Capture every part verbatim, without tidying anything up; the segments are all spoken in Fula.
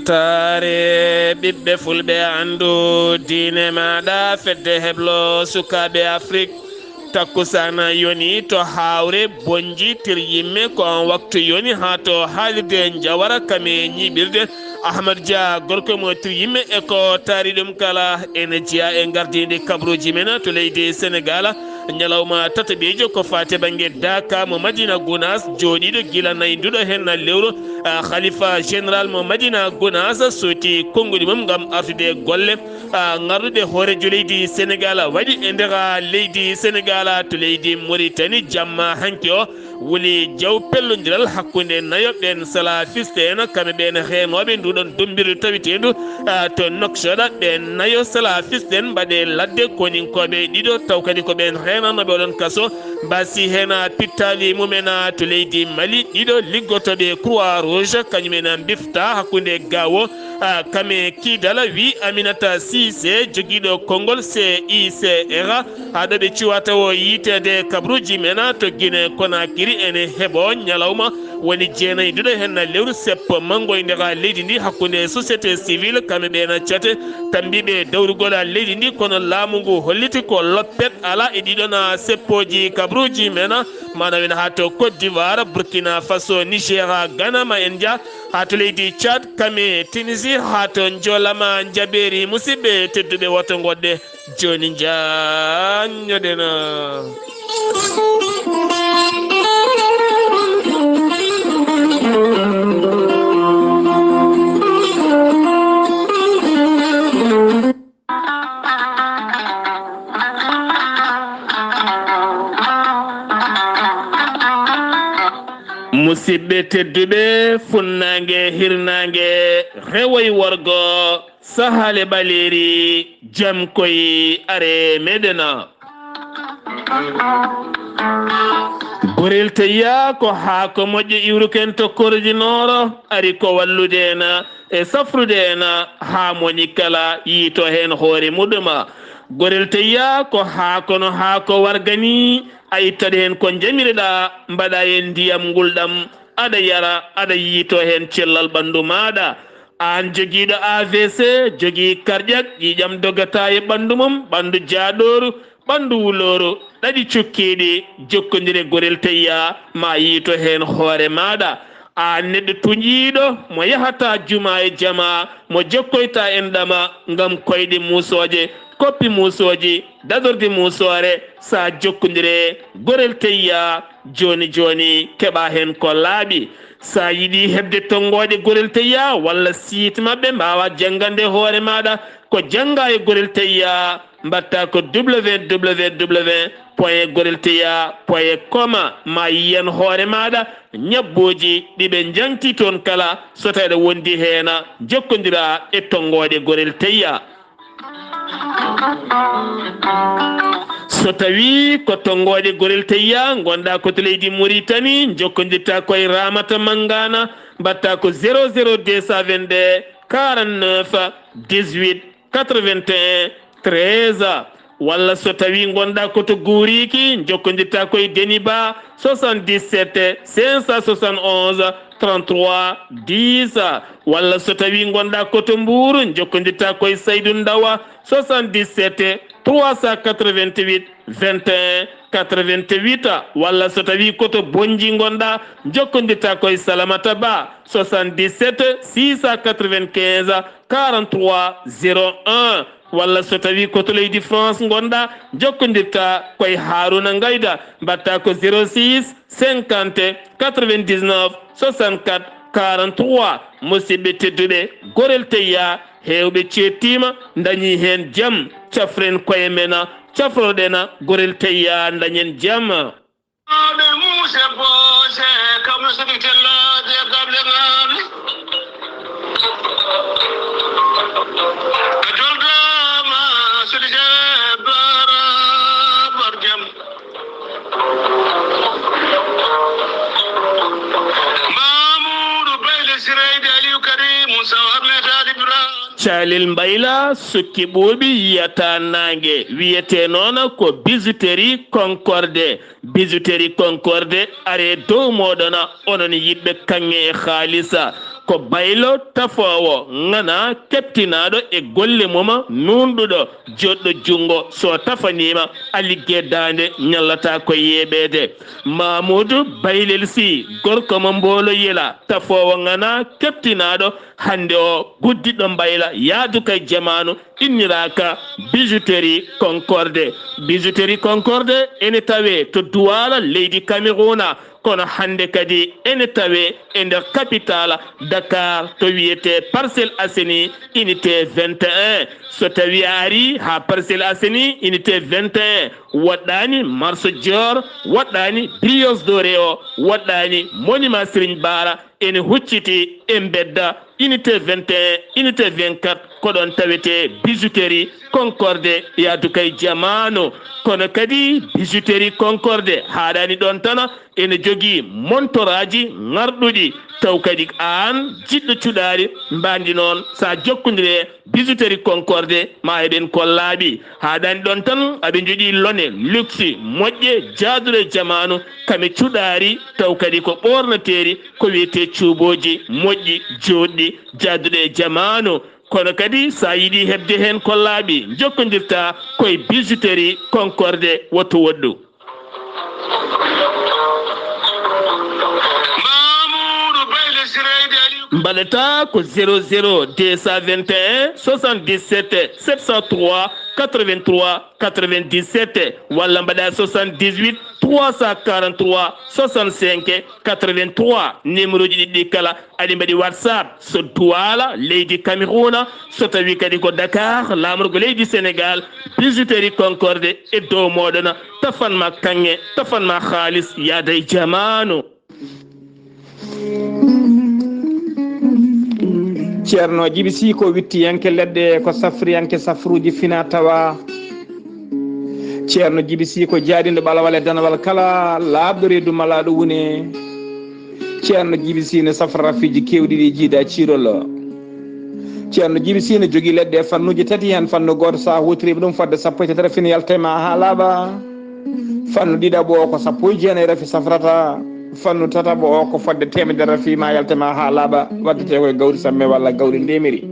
Taare ɓiɓɓe fulɓe, anndu diine maaɗa, fedde heblo sukaaɓe Afrik. Takkusaan yoni to Haawre, Bonji, Tiryimme, ko on waktu yoni haa to haalirde Njawara, kame ñiiɓirde Ahmad Dia, gorko mo Tiryimme, e ko taari ɗum kala. Ene jeyaa e ngardiindi kabaruuji men to leydi Senegaal. Ñalawma tataɓiijo ko faati bannge Daaka mo Madina Gunaas, jooɗiiɗo gila nayi nduɗo heen lewru. Ah, Khalifa Général mo Madina Gunaas sooti konnguɗi mum ngam artude golle, ah, ngarɗuɗe hooreejo leydi Senegaal waɗi e nder leydi Senegaal to leydi Mauritanie jamma hanki o. Wuli jaw pellondiral hakkunde nayo ɓeen salafiste en, kamɓe ɓeen reenooɓe nduɗon dommbirdu tawiteendu, ah, to Nouakchott. Ɓeen nayo salafiste en mbaɗe ladde koninkooɓe ɗiɗo, taw kadi ko ɓeen reenanooɓe oɗon kaso. Mbasi heen pittaali mumen to leydi Mali, ɗiɗo liggotooɓe Croix Rouge, kañum en mbifta hakkunde gawo, ah, kame Kidala, wi Aminata Cissé, jogiiɗo konngol C I C R. Haa ɗo ɓe cuwata o yiiteede kabaruuji men to Guinée Conakry ene heɓo ñalawma woni jeenayi nduɗo heen lewru seppo manngo e nder leydi ndi hakkunde société civile, kamɓe ɓeen cate tambiiɓe dawrugol leydi ndi, kono laamu ngu holliti ko loppet alaa e ɗiɗon seppooji kabaruuji men, maanaam ene haa to Côte d'Ivoire, Burkina Faso, Niger, Ghana, ma en njah haa to leydi Tchad, kame Tunisie, haa to Njolama Njabeeri. Musidɓe tedduɓe, woto ngoɗɗe. Jooni njaanñoɗen. Musidɓe tedduɓe, funnaange, hirnaange, rewo e worgo, sahaale ɓaleeri, jam koy, are meɗen. Gorel Teyya ko haako moƴƴo iwruken to Kordi Nooro, ari ko wallude en e safrude en haa moni kala yiito heen hoore muɗum. Gorel Teyya ko haako no haako warga ni, a ittat heen ko njamireɗaa, mbaɗa heen ndiyam ngulɗam, aɗa yara, aɗa yiito heen cellal ɓanndu maaɗa. Aan jogiiɗo A V C, jogii karƴak, ƴiiƴam dogataa e ɓanndu mum, ɓanndu jaaɗooru, ɓanndu wulooru, ɗaɗi cukkiiɗi, jokkondire Gorel Teyya, ma yiito heen hoore maaɗa. Aan neɗɗo tuuñiiɗo mo yahataa jumaa e jamaa, mo jokkoytaa enɗam ngam koyɗe muusooje, koppi muusooji, dadorde muusoore, sa jokkondire Gorel Teyya, jooni jooni keɓa heen ko laaɓi. Sa yiɗi heɓde tonngooɗe Gorel Teyya walla site maɓɓe, mbaawa janngande hoore maaɗa ko jannga e Gorel Teyya, mbaɗta ko W W W point gorel teyya point com, ma yiyan hoore maaɗa ñabbooji ɗi ɓe njaŋti toon kala, so tawi aɗa wondi heen, jokkondira e tonngooɗe Gorel Teyya. So tawi ko tonngooɗe Gorel Teyya ngonɗa ko to leydi Mauritanie, jokkondirta ko e Ramata Mangana, mbaɗta ko zéro zéro deux cent vingt-deux quarante-neuf dix-huit quatre-vingt-un treize. Walla so tawi ngonɗa ko to Guuriki, jokkondirta ko e Deniba, soixante-dix-sept cinq cent soixante-onze trente-trois dix. Walla so tawi ngonɗa ko to Mbuur, jokkondirta ko e Saydu Ndawa, soixante-dix-sept trois cent quatre-vingt-huit vingt et un quatre-vingt-huit. Walla so tawi ko to Bonji ngonɗa, jokkondirta ko e Salamata Ba, soixante-dix-sept six cent quatre-vingt-quinze quarante-trois zéro un. Walla so tawi ko to leydi France ngonɗa, jokkondirta ko e Haruna Ngayda, mbaɗta ko zéro six cinquante quatre-vingt-dix-neuf soixante-quatre quarante-trois. Musidɓe tedduɓe, Gorel Teyya, heewɓe ceettiima, ndañi heen jam. Cafren koye men, cafroɗen Gorel Teyya, ndañen jam. Ɓe muuse boose, kam no sodi tellaaje gable ngaami. A joldaama, sodi je bara barjam. Mamuudu Bayle Sirayde Aliou Karim Sawar Metal Ibrahim. Calel Mbayla, sukki ɓuuɓi, yiyata naange, wiyete noon ko Bijouterie Concorde. Bijouterie Concorde, are dow mooɗon, onon yiɗɓe kaŋŋe e haalisa. Ko baylo tafoowo ŋana keptinaaɗo e golle mum, nuunɗuɗo, joɗɗo junngo. So tafaniima, a liggee daande ñallataa ko yeeɓeede. Mamuudu Baylel Sii, gorko mo Mboolo Yela, tafoowo ŋana keptinaaɗo, hannde o guddiɗo mbayla, yaadu kay jamaanu, inniraaka Bijouterie Concorde. Bijouterie Concorde ene tawee to Duwaala, leydi Kameruna, kono hannde kadi ene tawee e nder capitala Dakar, to wiyetee Parcelles Assainies, unité vingt et un. So tawii a arii haa Parcelles Assainies, unité vingt et un, woɗɗaani Marché Dior, woɗɗaani Brioche Dorée o, woɗɗaani Monument Serigne Bara, ene hucciti e mbedda unité vingt et un, unité vingt-quatre, ko ɗoon tawetee Bijouterie Concorde, yaadu kay jamaanu. Kono kadi Bijouterie Concorde haaɗaani ɗoon tan, ene jogii montoraaji ŋarɗuɗi, taw kadi aan jiɗɗo cuɗaari mbaandi noon, so a jokkondirii e Bijouterie Concorde, ma heɓen ko laaɓi. Haaɗaani ɗoon tan, aɓe njogii lone luxe moƴƴe, jaaduɗe e jamaanu, kame cuɗaari, taw kadi ko ɓoornateeri, ko wiyetee cuubooji moƴƴi, jooɗɗi, jaaduɗe e jamaanu. Kono kadi, so a yiɗii heɓde heen ko laaɓi, njokkondirtaa ko e Bijouterie Concorde, woto woɗɗu. Mbaɗataa ko zéro zéro deux cent vingt et un soixante-dix-sept sept cent trois quatre-vingt-trois quatre-vingt-dix-sept, walla mbaɗaa soixante-dix-huit trois cent quarante-trois soixante-cinq quatre-vingt-trois. Numéro ji ɗiɗi kala aɗi mbaɗi WhatsApp, so Duwaala, leydi Kameruna, so tawii kadi ko Dakar, laamorgo leydi Senegal, Bijouterie Concorde e dow mooɗon, tafan ma kaŋŋe, tafan ma haalis, yaada e jamaanu. Ceerno Jibi Sii ko wittiyanke leɗɗe, ko safriyanke safruuji fina tawa. Ceerno Jibi Sii ko jaaɗindo ɓalawal e danawal kala, laaɓɗo reedu malaaɗo wune. Ceerno Jibi Sii ne safra rafiiji keewɗi ɗi jiida ciirol. Ceerno Jibi Sii ne jogii leɗɗe e fannuuji tati, heen fannu gooto, so a huutoriima ɗum fodde sappo e tati rafi ne yalta e ma haa laaɓa. Fannu ɗiɗaɓo o ko sappo e jeenayi rafi safrata. Fannu tataɓo o ko fodde teemedere rafi ma yalta e ma haa laaɓa, waddetee ko e gawri samme walla gawri ndeemiri.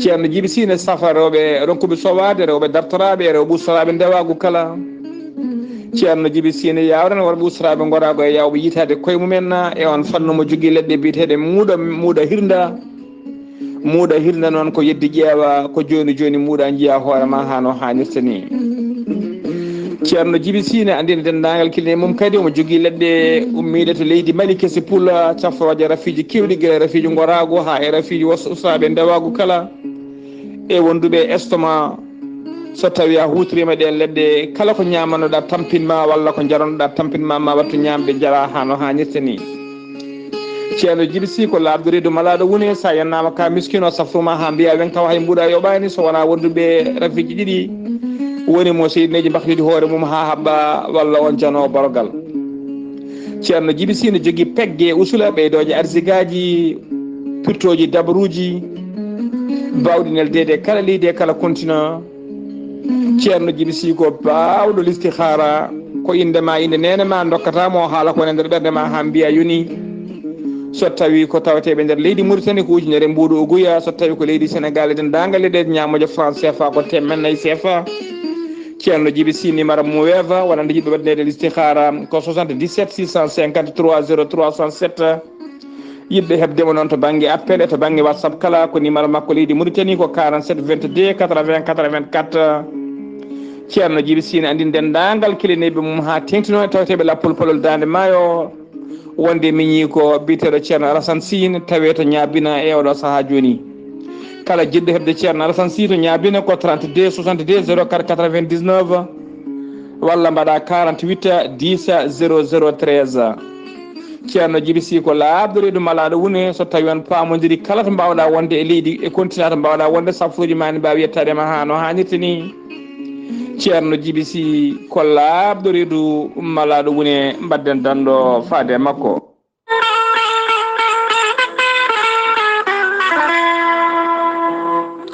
Ceerno Jibi Sii ne safra rewɓe ronkuɓe sowaade, rewɓe dartoraaɓe, e rewɓe ustoraaɓe ndewaagu kala. Ceerno Jibi Sii ne yaawrana worɓe ustoraaɓe ngoraagu e yaawɓe yiytaade koye mumen e oon fannu. Mo jogii leɗɗe biyeteeɗe muuɗa, muuɗa hirnda. Muuɗa hirnda noon ko yeddi ƴeewa, ko jooni jooni muuɗa njiya hoore ma haa no haanirta ni. Ceerno Jibi Sii ne anndina denndaangal kile mum kadi omo jogii leɗɗe ummiiɗe to leydi Mali, kesi pula, cafrooje rafiiji keewɗi, gila rafiiji ngoraagu haa e rafiiji was-, usaaɓe ndewaagu kala, e wonduɓe e estomac. So tawii a huutoriima ɗeen leɗɗe, kala ko ñaamanoɗaa tampin ma walla ko njaranoɗaa tampin ma, ma wattu ñaamde, njara haa no haanirta ni. Ceerno Jibi Sii ko laaɓɗo reedu malaaɗo wune, so a yennaama ka miskiino, safru ma haa mbiya wen tawa hay mbuuɗa yoɓaani, so wonaa wonduɓe rafiiji ɗiɗi woni mo seydineeji mbaktidi hoore mum haa haɓɓa walla on janoo borogal. Ceerno Jibi Sii ne jogii pegge usula ɓeydooje arsigaaji, pirtooji dabaruuji, baawɗi neldeede e kala leydi e kala continent. Ceerno Jibi Sii ko baawɗo listihaara, ko innde ma, innde neene ma, ndokkata mo haala ko woni e nder ɓernde ma haa mbiya yoni. So tawii ko taweteeɓe nder leydi Muritani ko ujunere mbuuɗu uguya, so tawii ko leydi Senegal e denndaangal leyɗe ñaamooje franc C F A ko teemedde nayi C F A. Ceerno Jibi Sii numéro mo weefa, wonande yiɗɓe waɗaneede listihaara ko soixante-dix-sept six cent cinquante-trois zéro trois cent sept. Yiɗɓe heɓde mo noon to bannge appel e to bannge WhatsApp kala, ko numéro makko leydi Mauritanie ko quarante-sept vingt-deux quatre-vingts quatre-vingt-quatre. Ceerno Jibi Sii ne anndini denndaangal kilineeɓe mum haa teeŋtinoo e taweteeɓe Lappol Polol Daande Maayo, wonde miñii ko biyeteeɗo Ceerno Alassane Sii ne tawee to Ñaabina e oɗo sahaa jooni. Kala jiɗɗo heɓde Ceerno Alassane Sii to Ñaabina ko trente-deux soixante-deux zéro quatre quatre-vingt-dix-neuf, walla mbaɗa quarante-huit dix zéro zéro treize. Ceerno Jibi Sii ko laaɓɗo reedu malaaɗo wune, so tawii on paamondiri kala to mbaawɗa wonde e leydi e continent to mbaawɗa wonde, safruuji ma ne mbaawi yettaade ma haa no haanirta ni. Ceerno Jibi Sii ko laaɓɗo reedu malaaɗo wune, mbaɗden danndo faade e makko.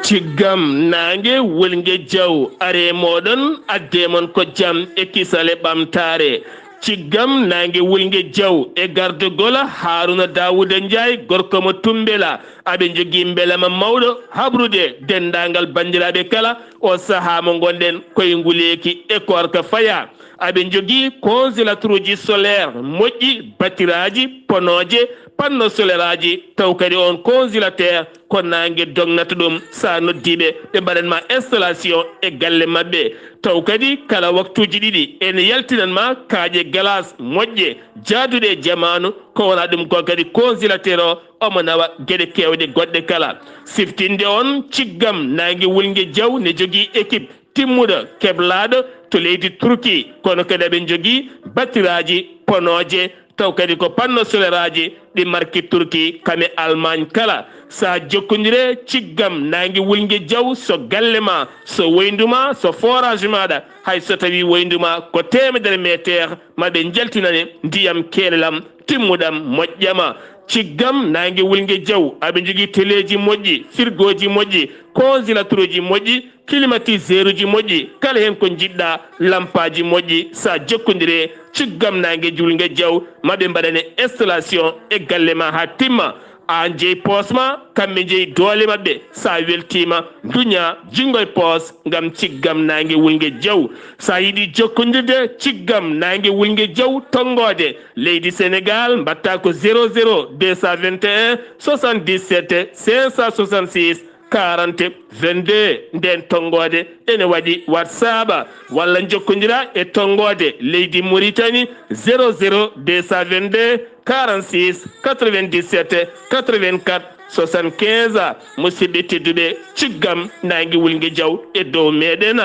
Ciggam naange wulnge jaw are mooɗon, adde mon ko jam e kisal e ɓamtaare. Ciggam naange wulnge jaw e gardogol Haruna Dawuda Njaay, gorko mo Tumbela. Aɓe njogii mbelema mawɗo habrude denndaangal banndiraaɓe kala oo sahaa mo ngonɗen koye nguleeki e koorka fayaa. Aɓe njogii konsilatruuji solaire moƴƴi, batiraaji, ponooje, panno soleraaji, taw kadi on konsilateur ko naange dognata ɗum. So a noddii ɓe, ɓe mbaɗan ma installation e galle maɓɓe. Taw kadi kala waktuuji ɗiɗi ene yaltinan ma kaaƴe glace moƴƴe, jaaduɗe e jamaanu. Ko wonaa ɗum ko kadi konsilateur o omo nawa geɗe keewɗe goɗɗe kala. Siftinde on, ciggam naange wulnge jaw ne jogii équipe timmuɗo keblaaɗo to leydi Turki, kono kadi aɓe njogii batiraaji, ponooje, taw kadi ko panno soleraaji ɗi marki Turki kam e Allemagne kala. So a jokkondire ciggam naange wulnge jaw, so galle ma, so woyndu ma, so forage maaɗa, hay so tawi woyndu ma ko teemedere meeteer, ma ɓe njaltinane ndiyam keelelam timmuɗam moƴƴama. Ciggam naange wulnge jaw, aɓe njogii teleeji moƴƴi, firgooji moƴƴi, konsilatruuji moƴƴi, climatiseuruuji moƴƴi, kala heen ko njiɗɗa, lampaaji moƴƴi. So a jokkondire ciggam naange wulnge jaw, ma ɓe mbaɗane installation e galle ma haa timma. Aan jeyi poos ma, kamɓe njeyi doole maɓɓe. So a weltiima, nduñaa junngo e poos ngam ciggam naange wulnge jaw. So a yiɗi jokkondirde ciggam naange wulnge jaw, tonngoode leydi Senegaal, mbaɗta ko zéro zéro deux cent vingt et un soixante-dix-sept cinq cent soixante-six quarante vingt-deux. Ndeen tonngoode ene waɗi WhatsApp, walla njokkondira e tonngoode leydi Mauritanie, zéro zéro deux cent vingt-deux quarante-six quatre-vingt-dix-sept quatre-vingt-quatre soixante-quinze. Musidɓe tedduɓe, ciggam naange wulnge jaw e dow meɗen.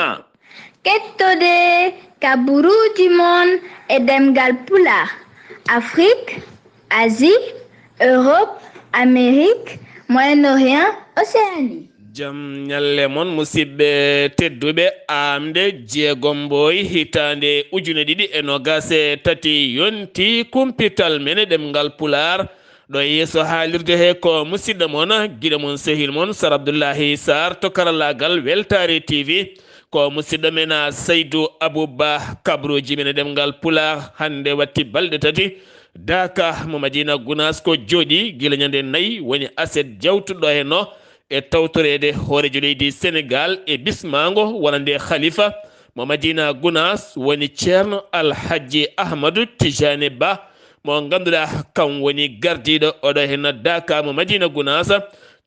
Kettode kaburuuji mon e ɗemngal Pulaar, Afrique, Asie, Europe, Amérique, Moyen-Orient, Océanie. Jam ñalle mon, musidɓe tedduɓe. Aamde jeegom Mboy, hitaande ujune ɗiɗi e noogaas e tati, yonti kumpital men e ɗemngal Pulaar. Ɗo e yeeso haalirde he ko musidɗo mon, giɗo mon, sehil mon, Sar Abdullahi Sar to karallaagal Weltaare T V. Ko musidɗo men, a, Saydu Abuba, kabrooji men e ɗemngal Pulaar. Hannde watti balɗe tati, Daaka mo Madina Gunaas ko jooɗii gila ñande nayi, woni aset jawtuɗo henno e tawtoreede hooreejo leydi Senegaal e bismaango wonande Khalifa mo Madina Gunaas, woni Ceerno Alhajji Ahmadu Tijani Ba, mo ngannduɗaa kam woni gardiiɗo oɗo henna Daaka mo Madina Gunaas.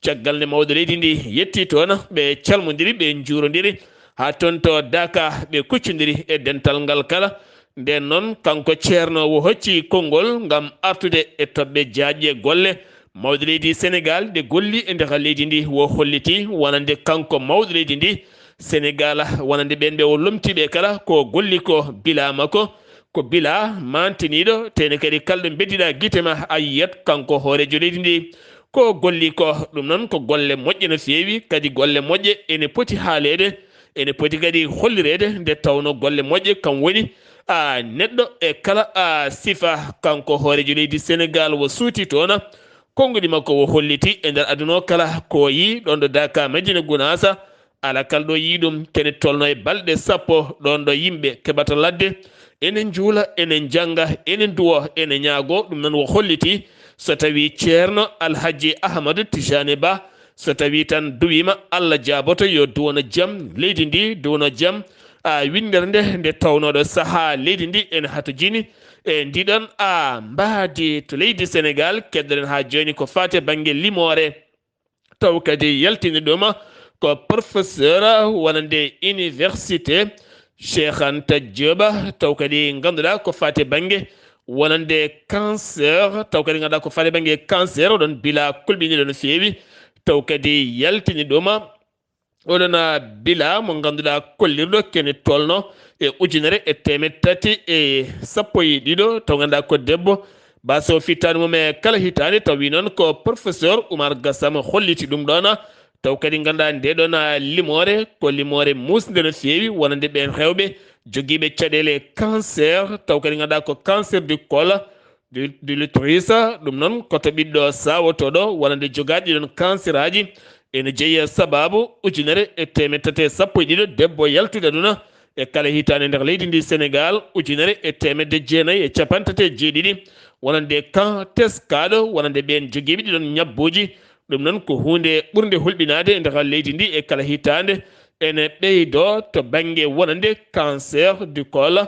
Caggal nde mawɗo leydi ndi yetti toon, ɓe calmondiri, ɓe njuurondiri haa toon to Daaka, ɓe kuccondiri e dental ngal kala. Nden noon, kanko Ceerno o hocci konngol ngam artude e toɓɓe jaajɗe golle mawɗo leydi Senegaal ɗe golli e nder leydi ndi. O holliti wonande kanko mawɗo leydi ndi, Senegaal, wonande ɓeen ɓe o lomti ɓe kala, ko golli ko bila makko, ko bila mantiniiɗo, tene kadi kala ɗo mbeddiɗa gite ma a yiyat kanko hooreejo leydi ndi. Ko golli ko, ɗum noon ko golle moƴƴe no feewi, kadi golle moƴƴe ene poti haaleede, ene poti kadi hollireede, nde tawno golle moƴƴe kam woni, a, neɗɗo e kala, a, sifa. Kanko hooreejo leydi Senegaal o suuti toon, konngudi makko o holliti e nder aduna o kala ko o yii ɗoon ɗo Daaka Madina Gunaasa. Alaa kala ɗo yii ɗum, kene tolno e balɗe sappo ɗoon ɗo yimɓe keɓata ladde, ene njuula, ene njannga, ene nduwo, ene ñaago. Ɗum noon o holliti, so tawi Ceerno Alhaji Ahmadu Tijani Ba, so tawi tan duwiima, Allah jaaboto, yo duwono jam leydi ndi, duwono jam, a, winndere nde, nde tawnooɗo sahaa leydi ndi ene hatojini e ndiɗon, a, mbaadi to leydi Senegaal. Keddoɗen haa jooni ko faati e bannge limoore. Taw kadi yaltini ɗum ko professeur wonande université Cheikh Anta Diop, taw kadi ngannduɗaa ko faati bannge wonande cancer, taw kadi ngannduɗaa ko faati bannge cancer, oɗon bila kulɓiniɗo no feewi, taw kadi yaltini ɗum oɗon bila mo ngannduɗaa kollirɗo kene tolno e ujunere e teemeɗɗe tati e sappo e ɗiɗo, taw ngannduɗaa ko debbo, baso fittaani mum e kala hitaande, tawi noon ko professeur Oumar Gassama holliti ɗum ɗoon. Taw kadi ngannduɗaa nde ɗoon limoore ko limoore muusnde no feewi, wonande ɓeen rewɓe jogiiɓe caɗeele cancer, taw kadi ngannduɗaa ko cancer du col de, de l'utérus. Ɗum noon ko to ɓiɗɗo saawotooɗo wonande jogaaɗo ɗiɗon cancer aji, ene jeyi e sabaabu ujunere e teemeɗɗe tati e sappo e ɗiɗo debbo yaltude aduna, E kala hitaande nder leydi ndi Senegal, ujunere e teemedde jeenayi e capanɗe tati e jeeɗiɗi, wonande kan teskaaɗo, wonande ɓeen jogiiɓe ɗiɗon ñabbuuji. Ɗum noon ko huunde ɓurnde hulɓinaade e nder leydi ndi e kala hitaande. Ene ɓeydoo to bannge wonande cancer du col,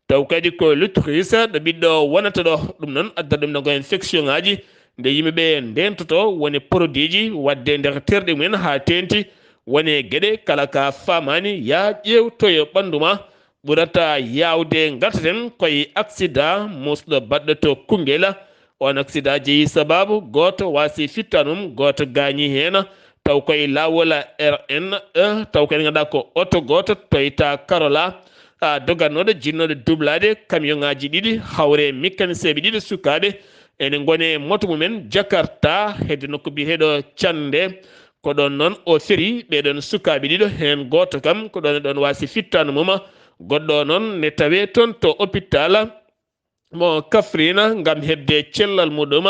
taw kadi ko l'utérus ɗo ɓiɗɗo wonata ɗo. Ɗum noon adda ɗum ɗo ko infection ŋaaji, nde yimɓe ɓe ndentoto woni produit ji waɗde nder terɗe mumen haa teenti. Woni geɗe kala ka faamaani, yaa ƴeewtoyo ɓanndu ma. Ɓurata yaawde ngartaten koye accident musɗo baɗɗo to Koungheul. On accident jeyi sababu gooto waasi fittaanum, gooto gaañi heen, taw koye laawol R N E, taw kadi ngannduɗaa ko oto gooto Toyota Corolla, a, dogannooɗo, jinnooɗo dublaade camion ŋaaji ɗiɗi, hawre mécanicien ɓe ɗiɗo sukaaɓe ene ngoni e moto mumen Jakarta, hedde nokku biyeteeɗo Cannde. Ko ɗoon noon o feri ɓee ɗoon sukaaɓe ɗiɗo, heen gooto kam ko ɗoon e ɗoon waasi fittaandu mum. Goɗɗo o noon ne tawee toon to hôpital mo Kafrina ngam heɓde cellal muɗum,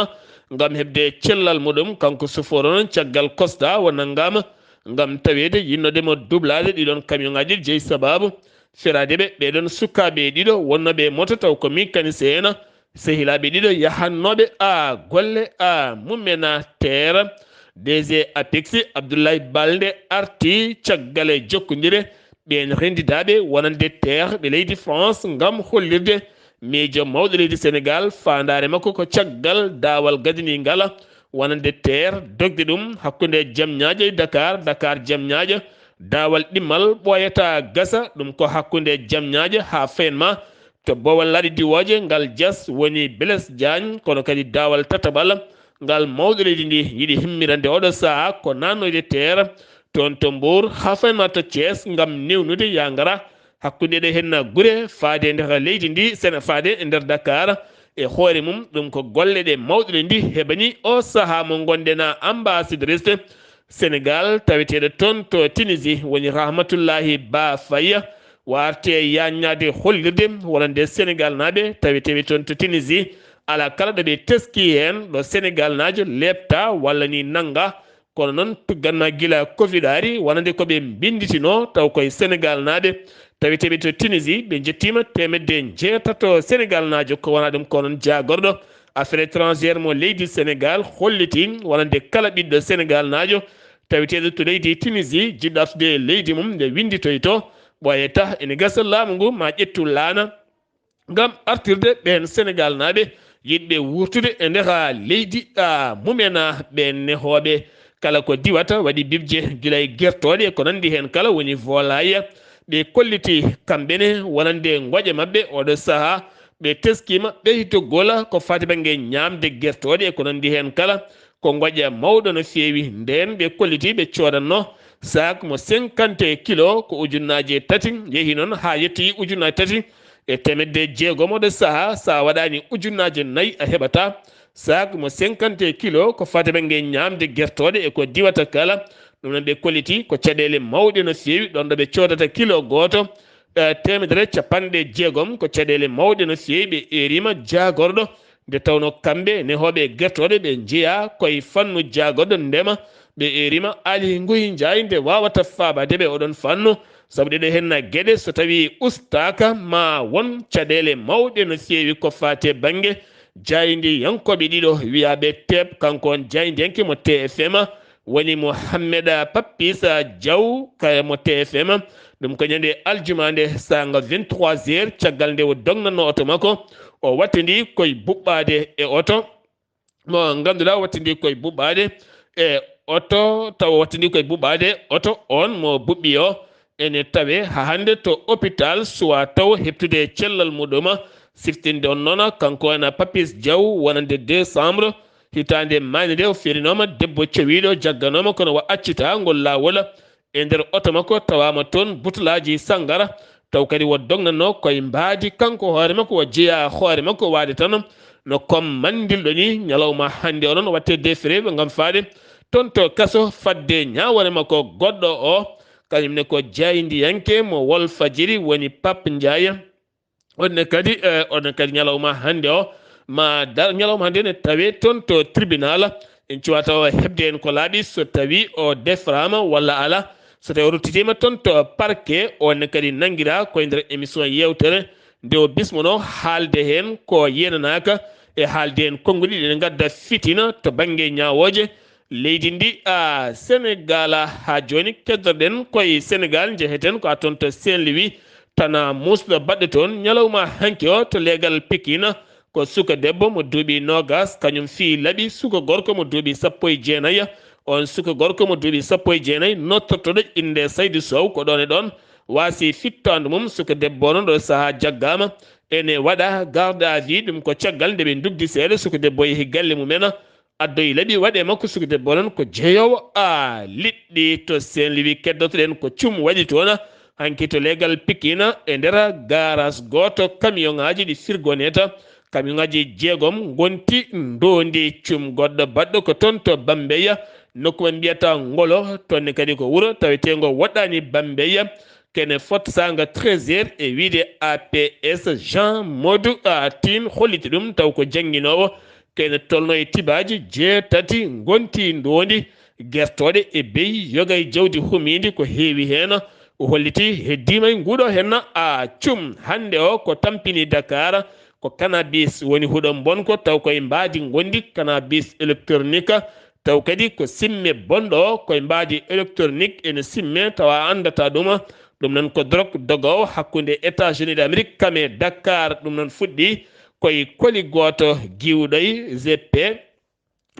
ngam heɓde cellal muɗum. Kanko sufooro noon, caggal constat o nanngaama ngam taweede yinnoode mo dublaade ɗiɗon camion ŋaaji jeyi sababu feraade ɓe ɓee ɗoon sukaaɓe ɗiɗo wonnooɓe e moto, taw ko mécanicien en. Sehilaaɓe ɗiɗo yahannooɓe a golle a mumena teera. D G APIX Abdoulaye Balde arti caggal e jokkondire ɓeen renndidaaɓe wonande teer ɓe leydi France ngam hollirde miijo mawɗo leydi Senegal. Faandaare makko ko caggal daawal gadani ngal wonande teer, dogde ɗum hakkunde Jamñaajo e Dakar, Dakar Jamñaajo. Daawal ɗimmal ɓooyata gasa, ɗum ko hakkunde Jamñaajo haa Fayenma. To boowal laaɗe diwooje, ngal jas woni Blaise Diagne, kono kadi daawal tataɓal ngal mawɗo leydi ndi yiɗi himmirande oɗo sahaa ko naatnoyde teer toon to Mbour haa Fayenma to Thiès ngam newnude yaa ngara hakkunde ɗe henna gure faade e nder leydi ndi, sene faade e nder Dakar e hoore mum. Ɗum ko golle ɗe mawɗo leydi ndi heɓani o sahaa mo ngonɗen ambassadrice Senegal taweteeɗo toon to Tunisie, woni Rahmatullahi Ba Faye, o arti e yaaññaade hollirde wonande Senegal naaɓe taweteeɓe toon to Tunisie, alaa kala ɗo ɓe teski heen ɗo Senegal naajo leepta walla ni nannga. Kono noon tugganma gila covid ari wonande ko ɓe mbinnditino taw koye Senegal naaɓe taweteeɓe to Tunisie, ɓe njettiima teemedde njeetato Senegal naajo. Ko wona ɗum ko noon jaagorɗo affaire étrangère mo leydi Senegal holliti wonande kala ɓiɗɗo Senegal naajo taweteeɗo to leydi Tunisie, jiɗɗo artude e leydi mum nde winnditoyto, ɓooyata ene gasa laamu ngu ma ƴettu laana ngam artirde ɓeen Senegal naaɓe yiɗɓe wurtude e nder leydi a mumen. Ɓeen nehooɓe kala ko diwata waɗi bibje gila e gertooɗe e ko nanndi heen kala, woni volaille. Ɓe kolliti kamɓe ne wonande ngoƴa maɓɓe oɗo sahaa. Ɓe teskiima ɓeytogol ko faati bannge ñaamde gertooɗe e ko nanndi heen kala. Ko ngoƴa mawɗo no feewi. Ndeen ɓe kolliti ɓe coodanno saak mo cinquante kilo ko ujunnaaje tati, yehi noon haa yettoyi ujunnaaje tati e teemedde jeegom oɗo sahaa. So a waɗaani ujunnaaje nayi a heɓataa saak mo cinquante kilo ko faati bannge ñaamde gertooɗe e ko diwata kala. Ɗum noon ɓe kolliti ko caɗeele mawɗe no feewi ɗoon ɗo ɓe coodata kilo gooto, eh, teemedere capanɗe jeegom, ko caɗeele mawɗe no feewi. Ɓe eeriima jaagorɗo, nde tawnoo kamɓe nehooɓe e gertooɗe ɓe njeyaa koye fannu jaagorɗo ndema. Ɓe eeriima Aly Ngouille Ndiaye nde waawata faabaade ɓe oɗon fannu, sabu ɗeɗo henna geɗe so tawii ustaaka ma won caɗeele mawɗe no feewi ko faati e bannge jaayndiyankooɓe ɗiɗo wiyaaɓe Teep. Kanko on jaayndiyanke mo T F M woni Mouhamed Papis Diaw, kay mo T F M. Ɗum ko ñande aljuma nde saanga vingt-trois heures, caggal nde o dognatno oto makko, o wattindi koye buɓɓaade e oto mo ngannduɗaa wattindi koye buɓɓaade e oto, taw wattindi koye buɓɓaade oto on mo buɓɓi o. Ene tawe haa hannde to hôpital, suwa taw heɓtude cellal muɗum. Siftinde on noon, kanko ena Papis Diaw, wonande décembre hitaande maayde nde, o ferinooma debbo cowiiɗo, jagganooma, kono wa accita ngol laawol. E nder oto makko tawaama toon butulaaji sanngara, taw kadi wo dognatno koye mbaadi. Kanko hoore makko wo jeyaa hoore makko waade tan no comme manndilɗo ni. Ñalawma hannde o noon watte defreɓe ngam faade toon to kaso fadde ñaawore makko goɗɗo o, kañum ne ko jaayndiyanke mo Walfadjiri, woni Pape Ndiaye. On ne kadi, eh, on ne kadi ñalawma hannde o ma dar, ñalawma hannde ne tawe toon to tribunal. En cuwata o heɓde en ko laaɓi so tawi o defraama walla ala. So tawi o ruttitiima toon to parquet, oon ne kadi nanngiraa ko e nder émission yeewtere nde o bismono haalde heen ko yeenanaaka e haalde heen konnguɗi ɗi ne ngadda fitina to bannge ñaawooje leydi ndi. A Senegal, haa jooni keddorɗen koye Senegal, njeheten ko a toon to Saint-Louis, tana muusɗo baɗɗo toon ñalawma hanki o to leegal Pikine. Ko suka debbo mo duuɓi noogas, kañum fii laɓi suka gorko mo duuɓi sappo e jeenayi. On suka gorko mo duuɓi sappo e jeenayi nottortoɗo innde Saydu Sow ko ɗoon e ɗoon waasi fittaandu mum. Suka debbo o noon ɗo sahaa jaggaama ene waɗa garde à vue, ɗum ko caggal nde ɓe ndugdi seeɗa suka debbo yehi galle mum en. Addoyi laɓi waɗe makko suka debbo noon ko jeyoowo a liɗɗi to Saint-Louis. Keddotoɗen ko cum waɗi toon hanki to leegal Pikine e nder garas gooto. Camion ŋaaji ɗi firgoneta, camion ŋaaji jeegom ngonti ndoondi. Cum goɗɗo baɗɗo ko toon to Bambeya, nokku ɓe mbiyata Ngolo, toon ne kadi ko wuro taweteengo woɗɗaani Bambeya. Kene fot saanga treize heures e wiide A P S Jean Modou Tine holliti ɗum, taw ko jannginoowo. Kene tolno e tibaaji jeetati ngonti ndoondi, gertooɗe e beyi, yoga e jawdi humiindi ko heewi heen. O holliti heddiima e nguuɗo heen a cum. Hannde o ko tampini Dakar ko cannabis woni huɗo mbonko, taw koye mbaadi ngondi, cannabis électronique. Taw kadi ko simme bonɗo o, koye mbaadi électronique ene simme, tawa a anndata ɗum. Ɗum noon ko drogue dogowo hakkunde États-Unis d'Amérique kam e Dakar. Ɗum noon fuɗɗi koye koli gooto giwɗoy G P.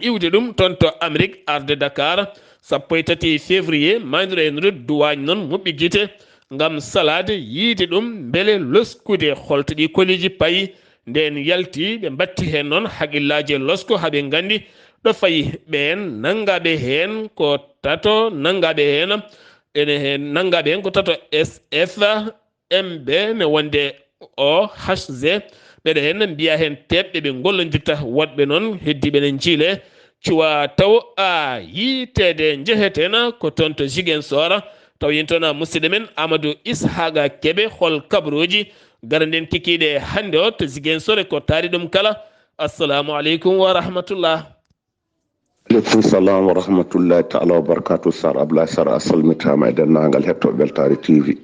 Iwde ɗum toon to Amérique, arde Dakar, sappo e tati février, maynuɗo en route douane noon muɓɓi gite ngam salaade, yiide ɗum mbele loskude holto ɗi koliji payi. Ndeen yalti, ɓe mbatti heen noon haqillaaji e losko, haa ɓe nganndi ɗo fayi. Ɓeen nanngaaɓe heen ko tato, nanngaaɓe heen, ene heen nanngaaɓe heen ko tato S F M B, ne wonde O H Z. Ɓeɗe heen mbiya heen teɓɓe ɓe ngollondirta, woɗɓe noon heddiiɓe ne njiile cuwa taw a yiiteede. Njeheten ko toon to Ziguinchor, taw yen toon musidɗo men Amadou Ishaqa Kebe, hol kabaruuji? Gara nden kikiiɗe hannde o to Ziguinchor e ko taari ɗum kala. Assalamu aleykum wa rahmatullah. Aleykum salam wa rahmatullahi taala wa barakatuh. Sar Ablaye Sar, a salmitaama e denndaangal heɗotooɓe Weltaare T V.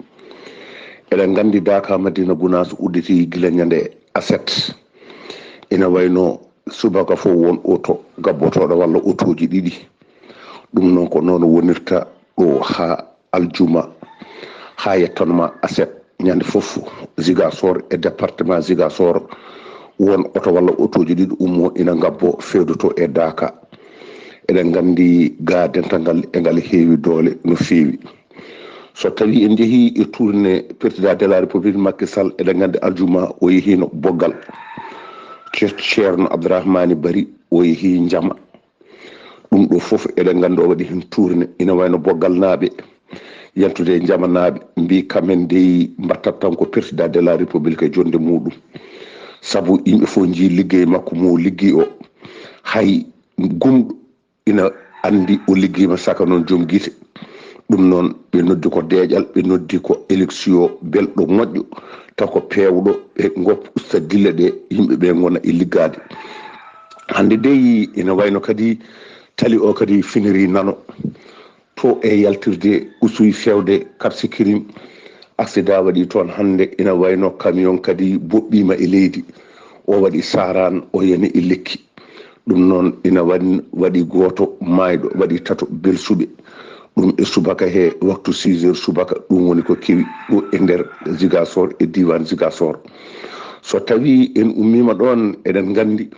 Eɗen nganndi Daaka Madina Gunaas udditi gila ñande aset. Ina wayno subaka fof won oto gabbotooɗo walla otooji ɗiɗi. Ɗum noon ko noon wonirta ɗo haa aljuma, haa yettanma aset. Ñande fof Ziguinchor e département Ziguinchor won oto walla otooji ɗiɗi ummo ina ngabbo feedoto e Daaka. Eɗen nganndi ga dental ngal e ngal heewi doole no feewi. So tawi en njehi e tournée président de la République Macky Sall, eɗen nganndi aljuma o yehiino Boggal. Ce-, Ceerno Abdourahmani Bari o yehi Njama. Ɗum ɗo fof eɗen nganndi o waɗi heen tournée, ina wayno Boggalnaaɓe, yantude e Njamanaaɓe, mbii kamen dey mbattat tan ko président de la République e jonnde muɗum. Sabu yimɓe fof njii liggey makko mo liggii o. Hay gumɗo ina anndi o liggiima saka noon joom gite. Ɗum noon ɓe noddi ko deeƴal, ɓe noddi ko élection belɗo moƴƴo, taw ko peewɗo e ngop usta dille ɗe yimɓe ɓe ngona e liggaade. Hannde dey ina wayno kadi tali o kadi finiri nano. To e yaltirde usuy fewde Cap Skirring, accident waɗi toon hannde, ina wayno camion kadi boɓɓiima e leydi. O waɗi saaraan, o yani e lekki. Ɗum noon ina wan-, waɗi gooto maayɗo, waɗi tato belsuɓe. Ɗum e subaka he waktu six heures subaka, ɗum woni ko kewi ɗo e nder Ziguinchor, e diiwaan Ziguinchor. So tawii en ummiima ɗoon, eɗen nganndi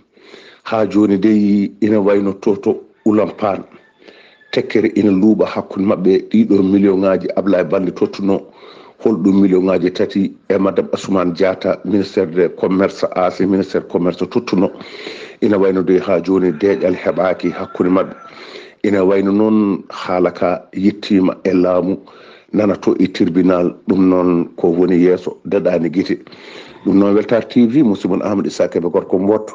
haa jooni dey ina wayno to, to Ulampaan. Tekkere ina luuɓa hakkunde maɓɓe, ɗiɗo million ŋaaji Ablaye Balde tottuno, holɗum million ŋaaji tati e Madame Assoumane Diatta, ministère de commerce, ancien ministère commerce tottuno. Ina wayno dey haa jooni deeƴal heɓaaki hakkunde maɓɓe. Ina wayno noon haala ka yettiima e laamu, nana to e tribunal, ɗum noon ko woni yeeso daɗaani gite. Ɗum noon Weltaare T V, musidɗo mon Amadou Issa Kébé gorko Mboot,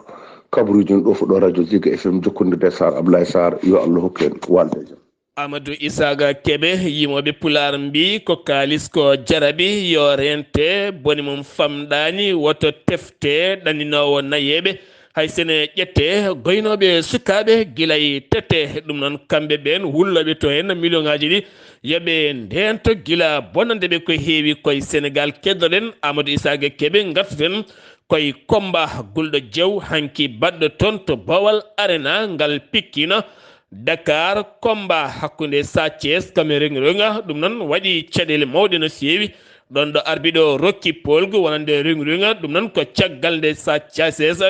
kabaruuji no ɗo fof ɗo radio Ziga F M jokkondirde Sarr Ablaye Sarr, yo Allah hokku en walde e jam. Amadou Isaga Kebe, yimooɓe Pulaar mbii ko kaalis ko jarabi, yo reente, bone mum famɗaani, woto tefte ɗanninoowo nayeeɓe. Hay sene ƴette goynooɓe sukaaɓe gila e tete, ɗum noon kamɓe ɓeen wullooɓe to heen million ŋaaji ɗi, Yo ɓe ndeento gila bonande ɓe ko heewi koye Senegal. Keddoɗen Amadou Issa Gueye Kébé, ngartoten koye combat gulɗo jew hanki baɗɗo toon to Bawal Arena, ngal pikkina Dakar. Combat hakkunde Sa Thiès kam e Reug Reug, ɗum noon waɗi caɗeele mawɗe no feewi. Ɗon ɗo arbiɗo rokki poolgu wonande Reug Reug, ɗum noon ko caggal nde Sa Thiès,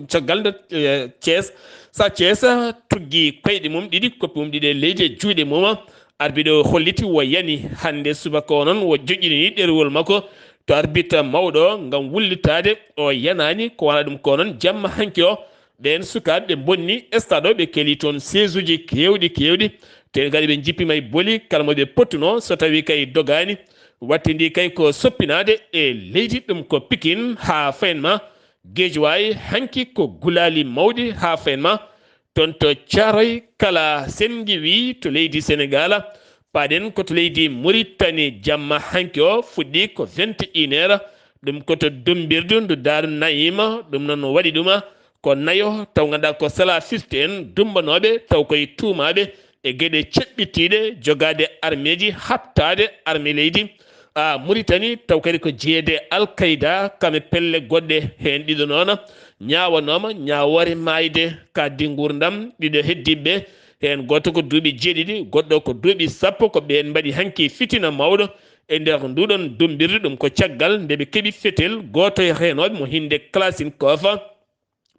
caggal nde, eh, Thiès, Sa Thiès tuggi koyɗe mum ɗiɗi, koppi mum ɗiɗi e leydi e juuɗe mum. Arbiɗo holliti wo yani hannde subaka o noon wo joƴƴinini ɗerewol makko to arbitre mawɗo ngam wullitaade o yanaani ko wona ɗum ko noon jamma hanki o. Ɓeen sukaaɓe ɓe mbonni stade o, ɓe keli toon seesuuji keewɗi keewɗi. Te kadi ɓe njippiima e boli kala mo ɓe pottunoo, so tawii kay dogaani, wattindi kay ko soppinaade e leydi. Ɗum ko Pikin haa fayin ma, Geejuwaay, hanki ko gulaali mawɗi haa fayin ma. Toon to Caaroy kala senngi wii to leydi Senegaal. Paaɗen ko to leydi Muritani, jamma hanki o fuɗɗi ko vingt et une heures. Ɗum ko to Dumbirdu ndu Daaru Nayiima. Ɗum noon waɗi ɗum ko nayo taw ngannduɗaa ko salafiste en dumbanooɓe taw koye tuumaaɓe e geɗe ceɓɓitiiɗe, jogaade armeeji, haɓtaade armee leydi, a, Muritani, taw kadi ko jeyeede Al-Qaida, kam e pelle goɗɗe heen ɗiɗo noon ñaawanooma ñaawoore maayde, kadi nguurndam ɗiɗo heddiiɓe, heen gooto ko duuɓi jeeɗiɗi, goɗɗo ko duuɓi sappo, ko ɓeen mbaɗi hanki fitina mawɗo e nder nduɗon dumbirdu. Ɗum ko caggal nde ɓe keɓi fetel gooto e reenooɓe mo hinnde Kalachnikov.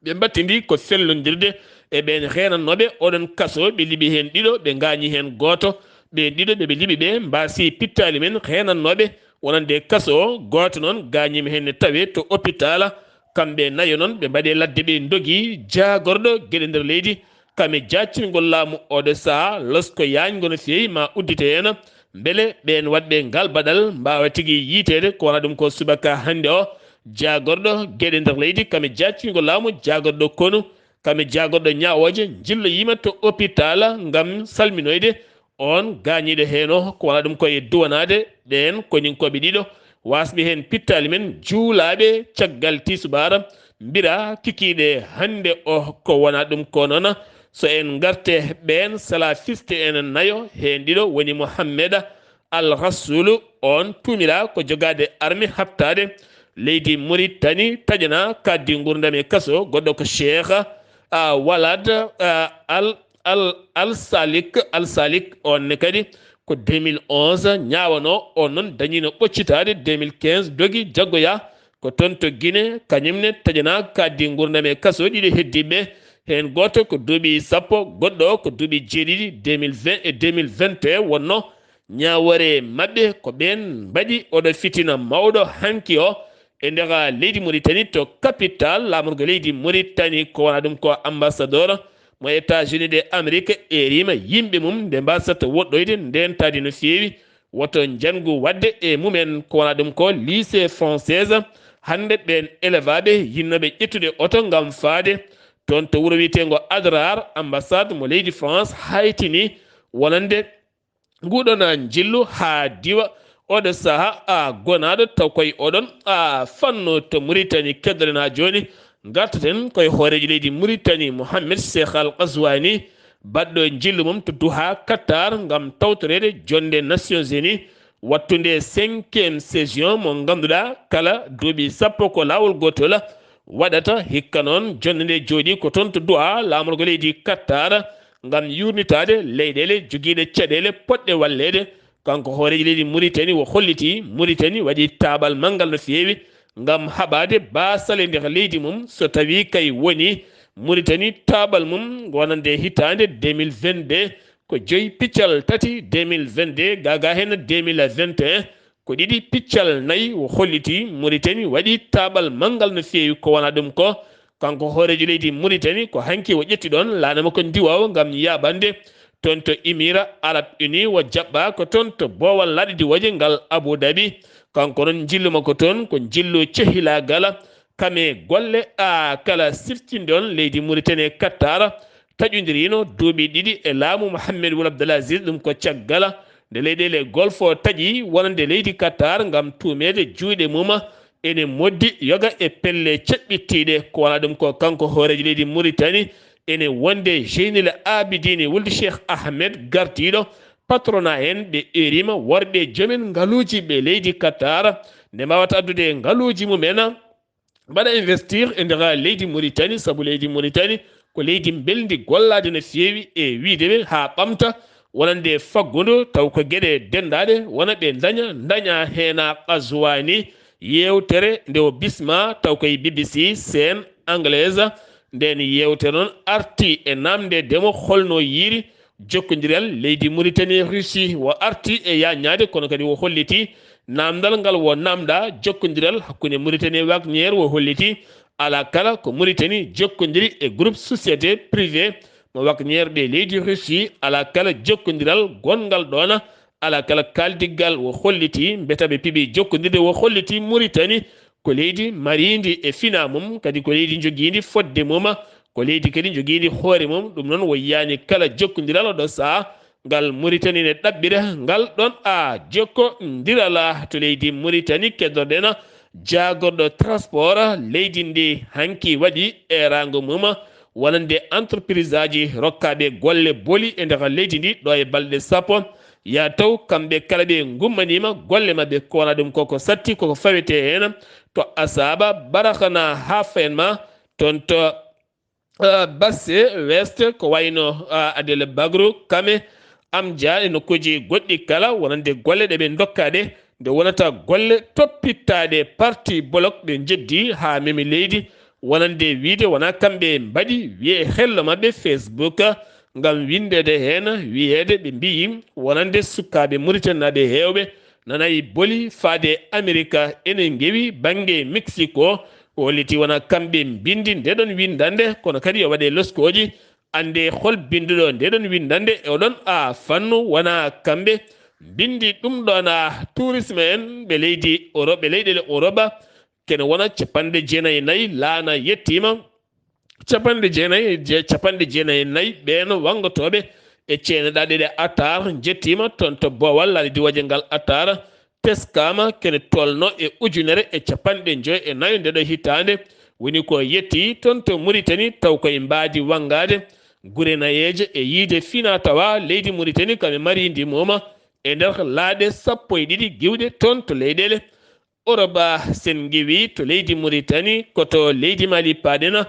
Ɓe mbattindi ko fellondirde e ɓeen reenannooɓe oɗon kaso, ɓe liɓi heen ɗiɗo, ɓe ngaañi heen gooto. Ɓeen ɗiɗo ɓe ɓe liɓi ɓe mbaasi pittaali men reenannooɓe wonande kaso o. Gooto noon gaañiima heen ne tawee to opitaal. Kamɓe nayo noon ɓe mbaɗi e ladde, ɓe ndogi jaagorɗo geɗe nder leydi kam e jaccingol laamu oɗo sahaa, losko yaañngo no feewi ma uddite heen. Mbele ɓeen waɗɓe ngal baɗal mbaawa tigi yiyteede ko wona ɗum ko subaka hannde o. Jaagorɗo geɗe nder leydi kam e jaccingol laamu, jaagorɗo konu kam e jaagorɗo ñaawooje njilloyiima to opitaal ngam salminoyde oon gaañiiɗo heen o, ko wona ɗum ko e duwanaade ɓeen koninkooɓe ɗiɗo, waasɓe heen pittaali men juulaaɓe caggal tiisubaara, mbira kikiiɗe hannde o. Ko wona ɗum ko noon, so en ngarte ɓeen salafiste en nayo, heen ɗiɗo woni Mohammed Al Rasulu, oon tuumiraa ko jogaade arme haɓtaade leydi Muritani, taƴana kaddi nguurndam e kaso, goɗɗo ko Cheikh, a, Walad, a, Al, Al, Al Salik, Al Salik, oon ne kadi ko deux mille onze ñaawanoo, oon noon dañiino ɓoccitaade deux mille quinze, dogi jaggoyaa ko toon to Guinée, kañum ne taƴanaa kaddi nguurndam e kaso, ɗiɗo heddiiɓe, heen gooto ko duuɓi sappo, goɗɗo o ko duuɓi jeeɗiɗi, deux mille vingt e deux mille vingt et un wonnoo. Ñaawoore maɓɓe ko ɓeen mbaɗi oɗo fitina mawɗo hanki o e nder leydi Muritani to capital laamorgo leydi Muritani, ko wona ɗum ko ambassadeur mo États-Unis de Amérique, eeriima yimɓe mum nde mbasata woɗɗoyde ndentaade no feewi, woto njanngu waɗde e mumen, ko wona ɗum ko lycée française. Hannde ɓeen elevaaɓe yinnooɓe ƴettude oto ngam faade toon to wuro wiyeteengo Adrar, ambassade mo leydi France haytini wonande nguɗon njillu haa diwa oɗo sahaa a gonaaɗo taw koye oɗon a fannu to Muritani. Keddoɗen haa jooni, ngartaten koye hooreejo leydi Muritani, Mohamed Cheikh Al Ghazouani, baɗɗo njillu mum to Doha, Qatar, ngam tawtoreede jonnde Nations Unies wattunde cinquième session mo ngannduɗaa kala duuɓi sappo ko laawol gootol waɗata. Hikka noon, jonnde nde jooɗii ko toon to Doha, laamorgo leydi Qatar, ngam yuurnitaade leyɗeele jogiiɗe caɗeele potɗe walleede. Kanko hooreejo leydi Muritani o holliti Muritani waɗi taaɓal manngal no feewi ngam haɓaade baasal e nder leydi mum, so tawii kay woni Muritani taaɓal mum wonande hitaande deux mille vingt-deux ko joyi piccal tati deux mille vingt-deux, gaagaa heen deux mille vingt et un ko ɗiɗi piccal nayi. O holliti Muritani waɗi taaɓal manngal no feewi. Ko wona ɗum ko, kanko hooreejo leydi Muritani, ko hanki o ƴetti ɗoon laana makko ndiwoowo ngam yaaɓande toon to Émirats Arabes Unis, o jaɓɓaa ko toon to boowal laaɗe diwooje ngal Abu Dhabi. Kanko noon njillu makko toon ko njillu cehilaagal, kam e golle a kala sirtinde on leydi Muritani e Qatar, taƴondirino duuɓi ɗiɗi e laamu Mohamed Wul Abdel Aziz. Ɗum ko caggal nde leyɗeele Golfo taƴi wonande leydi Qatar ngam tuumeede juuɗe mum ene moddi yoga e pelle ceɓɓittiiɗe. Ko wona ɗum ko, kanko hooreejo leydi Muritani ene wonde Jeynil Abidine wulde Cheikh Ahmed, gardiiɗo Patronat en ɓe eerima worɓe joomen ngaluuji ɓe leydi Qatar nde mbawata addude ngaluuji mumen mbaɗa investir e nder leydi Mauritanie, sabu leydi Mauritanie ko leydi mbelndi gollaade no feewi e wiide ɓe haa ɓamta wonande faggudu taw ko geɗe denndaɗe wona ɓe ndaña ndaña heena Qazouani. Yeewtere nde o bisma taw koye B B C Scène Anglaise. Nden yeewtere noon arti e namde demo holno yiiri jokkondiral leydi Mauritanie Russie. O arti e yaññaade kono kadi o holliti namdal ngal o namda jokkondiral hakkunde Mauritanie Wagner. O holliti ala kala ko Mauritanie jokkondiri e groupe société privé mo Wagner ɓe leydi Russie, ala kala jokkondiral gonngal ɗoon. Ala kala kaaldiggal o holliti mbeta ɓe piɓi jokkondirde. O holliti Mauritanie ko leydi mariindi e fina mum, kadi ko leydi jogiindi fodde mum, ko leydi kadi jogiindi hoore mum. Ɗum noon o yiyaani kala jokkondiral ɗo saha ngal Mauritanie ne ɗaɓɓira ngal ɗon a jokkondiral. To leydi Mauritanie keddoɗen jaagorɗo transport leydi ndi hanki waɗi eeraango mum wonande entreprise aji rokkaaɓe golle boli e nder leydi ndi ɗo e balɗe sappo. Ya taw kamɓe kala ɓe ngummaniima golle maɓɓe, ko wona ɗum koko satti koko fawete heen to Asaba, Barakana haa Fayenma, toon to uh, Basse West, ko wayno uh, Adel Bagro, Kame, Amdia e nokkuuji goɗɗi kala wonande golle ɗe ɓe ndokkaɗe nde wonata golle toppittaaɗe parti bolok ɓe njeddi haa memi leydi. Wonande wiide wona kamɓe mbaɗi wiye hello maɓɓe Facebook ngam winndede heen wiyeede ɓe mbiyi wonande sukaaɓe Mauritanie naaɓe heewɓe nanay boli faade Amerika ene ngewi bannge Mexico. O holliti wona kamɓe mbindi ndeɗon winndande kono kadi o waɗe loskooji annde hol binnduɗo ndeɗon winndande e oɗon a fannu wona kamɓe mbindi ɗum ɗon a tourisme en ɓe leydi Europe ɓe leyɗele Europe kene wona capanɗe jeenayi e nayi laana yettiima capanɗe jeenayi e je- capanɗe jeenayi e nayi ɓeen wanngotooɓe e ceeneɗaaɗe ɗe Atar njettiima toon to boowal laali diwaje ngal Atar teskaama kene tolno e ujunere e capanɗe joy e nayo ndeɗo hitaande woni ko yetti toon to Mauritanie taw koye mbaadi wanngaade gure nayeeje e yiide fina tawa leydi Mauritanie kam e mari ndi moma e nder laaɗe sappo e ɗiɗi giwɗe toon to leyɗele Oroba sen ngiwi to leydi Mauritanie ko to leydi Mali paɗena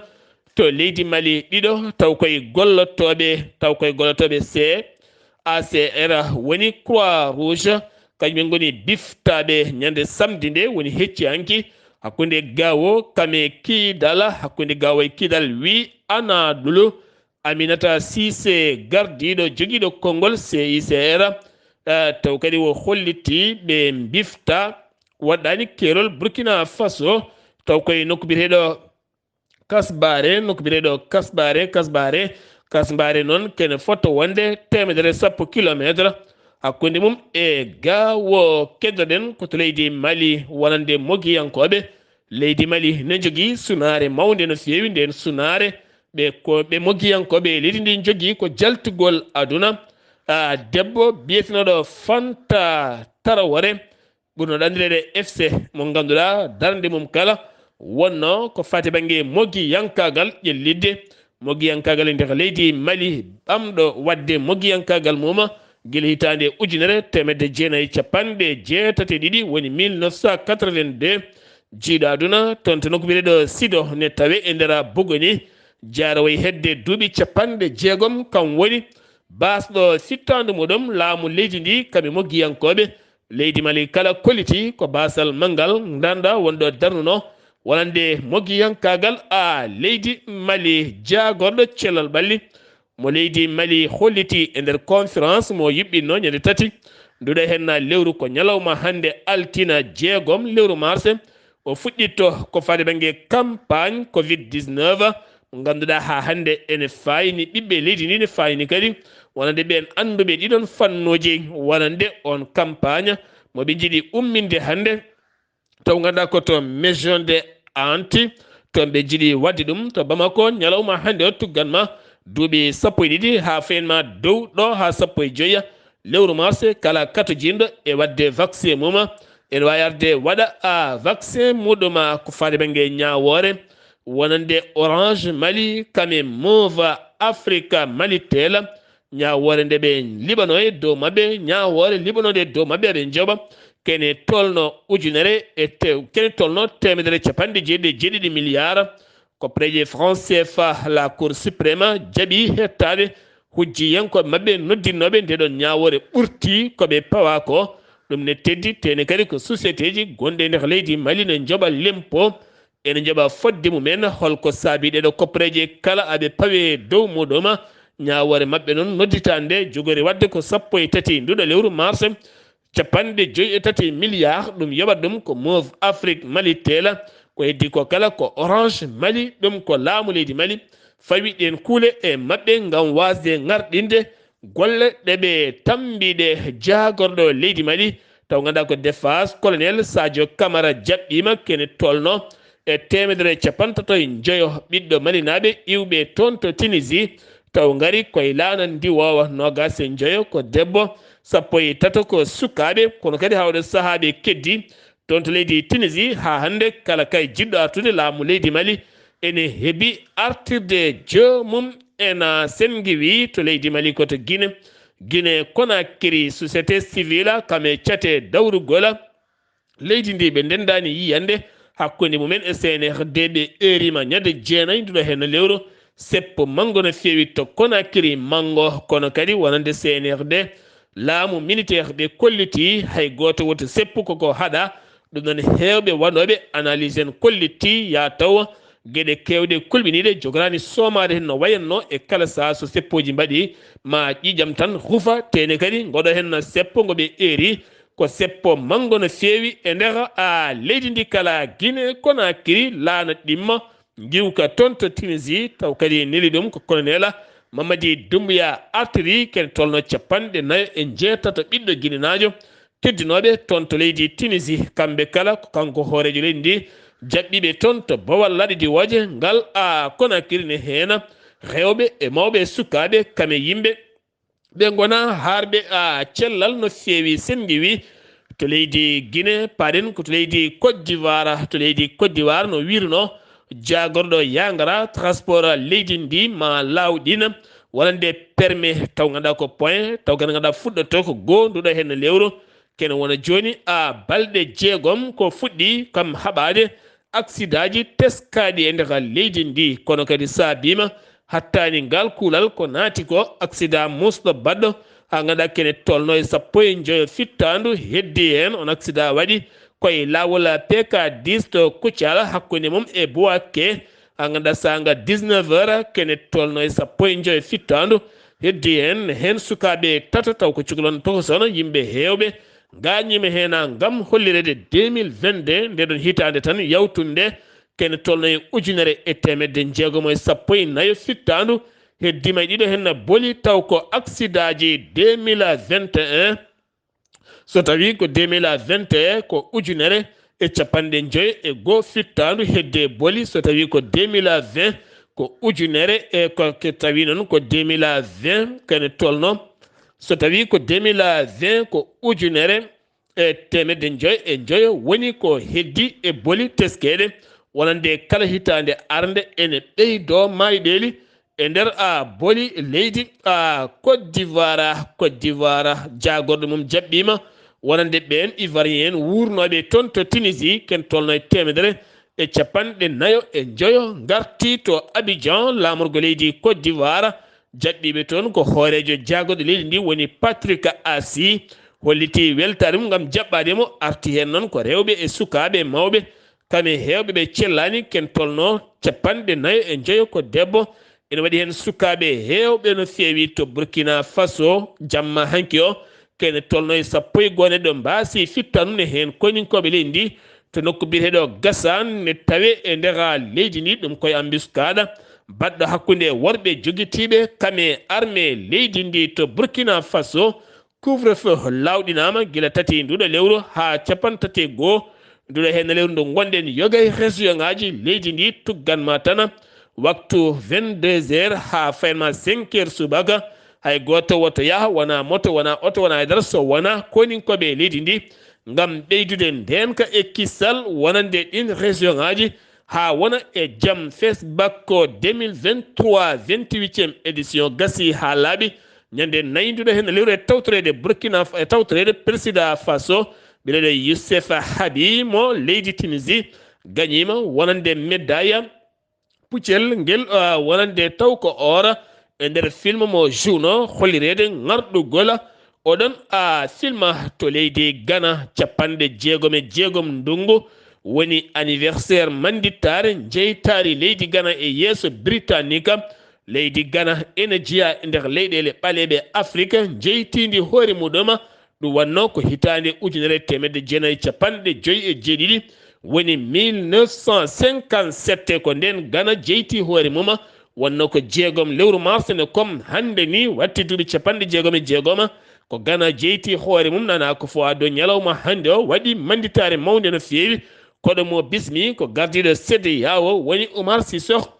to leydi Mali ɗiɗo taw koye gollotooɓe taw koye gollotooɓe C A C R woni Croix Rouge kañum en ngoni biftaaɓe ñande samedi nde woni hecci hanki hakkunde gawo kame kiidal hakkunde gawo e kiidal wi Anadulu Aminata Cissé gardiiɗo jogiiɗo konngol C I C R eh, taw kadi o holliti ɓe mbifta waɗɗani keerol Burkina Faso taw koye nokku biyeteeɗo Kasbare nokku biyeteeɗo Kasbare Kasbare Kasbare noon kene foto wonde temedere sappo kilometre hakkunde mum e gawo keddoɗen ko to leydi Mali wonande mogiyankooɓe leydi Mali ne jogii sunaare mawnde no feewi nden sunaare ɓe ko ɓe mogiyankooɓe e leydi ndi jogii ko jaltugol aduna a debbo biyetenooɗo Fanta Tarawore ɓurno ɗanndireede F C mo ngannduɗaa darnde mum kala wonno ko fati bannge mogiyankaagal ƴellitde mogiyankaagal e nder leydi Mali ɓamɗo waɗde mogiyankaagal mum gila hitaande ujunere teemedde jeenayi capanɗe jeetati e ɗiɗi woni mille neuf cent quatre-vingt-deux jiiɗo aduna toon to nokku biyeteeɗo Sido ne tawe e nder Bogoni jaaroway hedde duuɓi capanɗe jeegom kam woni baasɗo fittaandu muɗum laamu leydi ndi kam e mogiyankooɓe leydi Mali kala kolliti ko baasal manngal ngannduɗaa wonɗo darnuno wonande mogiyankaagal a leydi Mali jaagorɗo cellal ɓalli mo leydi Mali holliti e nder conférence mo yuɓɓinno ñande tati nduɗo henna lewru ko ñalawma hannde altina jeegom lewru mars o fuɗɗitto ko fade bannge campagne covid dix-neuf mo ngannduɗaa haa hannde ene fayni ɓiɓɓe leydi ndi ne fayni kadi wonande ɓeen annduɓe ɗiɗon fannuuji wonande on campagne mo ɓe njiɗi umminde hannde taw ngannduɗaa ko to maison de Anti toon ɓe njiɗi waɗde ɗum to Bamako ñalawma hannde o tuggan ma duuɓi sappo e ɗiɗi haa fayin ma dow ɗo haa sappo e joyya lewru mars kala katojinɗo e waɗde vaccin mum ene waawi arde waɗa a vaccin muɗum ko faade bannge ñaawoore wonande Orange Mali kame Mova Africa Mali Tel Ñaawoore nde ɓe liɓanoo e dow maɓɓe, ñaawoore liɓanoonde e dow maɓɓe, aɓe njoɓa kene tolno ujunere e te-, kene tolno teemedere capanɗe jeeɗiɗi e jeeɗiɗi miliyaar. Koppareeje franc C F A, la Cour suprême jaɓi hettaade hujjiyankooɓe maɓɓe noddinooɓe nde ɗon ñaawoore ɓurti ko ɓe pawa ko. Ɗum ne teddi, tene kadi ko sociétéji gonɗi e nder leydi Mali ne njoɓa lempo, ene njoɓa fodde mumen. Holko saabi ɗeɗo koppareeje kala aɓe pawe dow muɗum? Ñaawoore maɓɓe noon nodditaande jogori waɗde ko sappo e tati nduɗo lewru mars, capanɗe joyi e tati miliyaar, ɗum yoɓat ɗum ko Move Afrique Malitel. Ko heddi ko kala ko Orange Mali, ɗum ko laamu leydi Mali fawi ɗeen kuule e maɓɓe ngam waasde ŋarɗinde golle ɗe ɓe tammbiɗe jaagorɗo leydi Mali, taw ngannduɗaa ko défense, colonel Sadio Camara jaɓɓiima kene tolno e teemedere e capantato e njoyo ɓiɗɗo malinaaɓe iwɓe toon to Tunisie, taw ngari koye laana ndiwoowa, noogaas e njoyo ko debbo, sappo e tato ko sukaaɓe, kono kadi haa oɗo sahaa ɓe keddi toon to leydi Tunisie. Haa hannde kala kay jiɗɗo artude laamu leydi Mali ene heɓi artirde joomum ena senngiwi to leydi Mali ko to Guinée. Guinée Conakry, société civile kam e cate dawrugol leydi ndi ɓe ndenndaani yiyannde hakkunde mumen e C N R D, ɓe eeriima ñande jeenayi nduɗo heen lewru seppo manngo no feewi to Conakry manngo, kono kadi wonande C N R D, laamu militaire ɓe kolliti hay gooto woto seppu koko haɗa. Ɗum noon heewɓe waɗooɓe analyse en kolliti yaa taw geɗe keewɗe kulɓiniiɗe jogoraani soomaade heen no wayatnoo e kala sahaa so seppooji mbaɗi ma ƴiiƴam tan rufa, tene kadi ngoɗo heen no seppo ngo ɓe eeri ko seppo manngo no feewi e nder a leydi ndi kala. Guinée Conakry laana ɗimma ngiwka toon to Tunisie, taw kadi neli ɗum ko colonel Mamadi Doumbouya artiri, kene tolno capanɗe nayo e jeetato ɓiɗɗo ginenaajo teddinooɓe toon to leydi Tunisie. Kamɓe kala ko kanko hooreejo leydi ndi jaɓɓiiɓe toon to Bawal Laaɗe Diwooje ngal a Conakry ne heena rewɓe e mawɓe e sukaaɓe kam e yimɓe ɓe ngona harɓe a cellal no feewi senngiwi to leydi Guinée, paɗen ko to leydi Côte d'Ivoire. To leydi Côte d'Ivoire no wirno jaagorɗo yangara transport leydi ndi ma laawɗin wonande permis taw ngannduɗaa ko point taw kadi ngannduɗaa fuɗɗoto ko goo nduɗo heen lewru. Kene wona jooni a balɗe jeegom ko fuɗɗi kam haɓaade aksidaaji teskaaɗi e nder leydi ndi, kono kadi saabiima hattaani ngal kuulal ko naati ko aksidaa muusɗo baɗɗo haa ngannduɗaa kene tolno e sappo e njoyo fittaandu heddi heen on aksidaa waɗi koye laawol P K dix to Kucala hakkunde mum e Bouaké haa ngannduɗaa saanga dix-neuf heures kene tolno e sappo e njoyo fittaandu heddi heen, heen sukaaɓe tato taw ko cukalon tokosono yimɓe heewɓe ngaañiima heen ngam hollireede deux mille vingt-deux, nde ɗon hitaande tan yawtunde kene tolno e ujunere e teemedde jeegom e sappo e nayo fittaandu heddiima e ɗiɗo heen boli taw ko aksidaaji deux mille vingt et un. So tawii ko deux mille vingt et un ko ujunere e capanɗe njoyo e goo fittaandu hedde boli, so tawii ko deux mille vingt ko ujunere e ko ke tawi noon ko deux mille vingt kene tolno, so tawii ko deux mille vingt ko ujunere e teemedde njoyo e njoyo woni ko heddi e boli teskeeɗe wonande kala hitaande arnde ene ɓeydoo maayɗeeli e nder a boli leydi a Côte d'Ivoire. Côte d'Ivoire jaagorɗo mum jaɓɓiima wonande ɓeen Ivoirien wuurnooɓe toon to Tunisie ken tolno e teemedere e capanɗe nayo e njoyo ngarti to Abidjan laamorgo leydi Côte d'Ivoire. Jaɓɓiiɓe toon ko hooreejo jaagorɗo leydi ndi woni Patrick Assi, holliti weltaare mum ngam jaɓɓaade mo. Arti heen noon ko rewɓe e sukaaɓe e mawɓe, kam e heewɓe ɓe cellaani ken tolno capanɗe nayo e njoyo ko debbo. Ene waɗi heen sukaaɓe heewɓe no feewi to Burkina Faso jamma hanki o, kene tolno e sappo e goo neɗɗo mbaasi fittanude heen koyninkooɓe leydi ndi to nokku biyeteeɗo Gassane ne tawe e nder leydi ndi, ɗum koye embuscade baɗɗo hakkunde worɓe jogitiiɓe kam e armée leydi ndi to Burkina Faso. Couvre-feu laawɗinaama gila tati nduɗo lewru haa capanɗe tati e goo nduɗo heen lewru ndu ngonɗen. Yoga e région ŋaaji leydi ndi tuggan ma tan waktu vingt-deux heures haa fayan ma cinq heures subaka. Hay gooto woto yaha, wona moto, wona oto, wona e dara so wona koyninkooɓe leydi ndi, ngam ɓeydude ndeenka e kisal wonande ɗin région ŋaaji haa wona e jam. Fesbakko deux mille vingt-trois, vingt-huitième édition gasi haa laaɓi. Ñande nayi nduɗo heen lewru e tawtoreede Burkina, e tawtoreede Presida Faso, ɓiɗeɗo Youssef Habi mo leydi Tunisie, gañiima wonande médaille puccel ngel, ah, wonande taw ko oora e nder film mo Juno hollireede ŋarɗugol oɗon, ah, film to leydi Ghana. Capanɗe jeegom e jeegom ndungu woni anniversaire mandittaare njeytaari leydi Ghana e yeeso Britannica. Leydi Ghana ene jeyaa e nder leyɗeele ɓaleeɓe Afrik njeytiindi hoore muɗum. Ɗum wannoo ko hitaande ujunere e teemedde jeenayi e capanɗe joyi e jeeɗiɗi, woni mille neuf cent cinquante-sept, ko ndeen Ghana jeyti hoore mum. Wonnoo ko jeegom lewru mars ne kom hannde ni, watti duuɓi capanɗe jeegom e jeegom ko Ghana jeyti hoore mum. Nana ko fo ado ñalawma hannde o waɗi mandittaare mawnde no feewi. Koɗo mo bismi ko gardiiɗo CEDEAO woni Umar Sissoco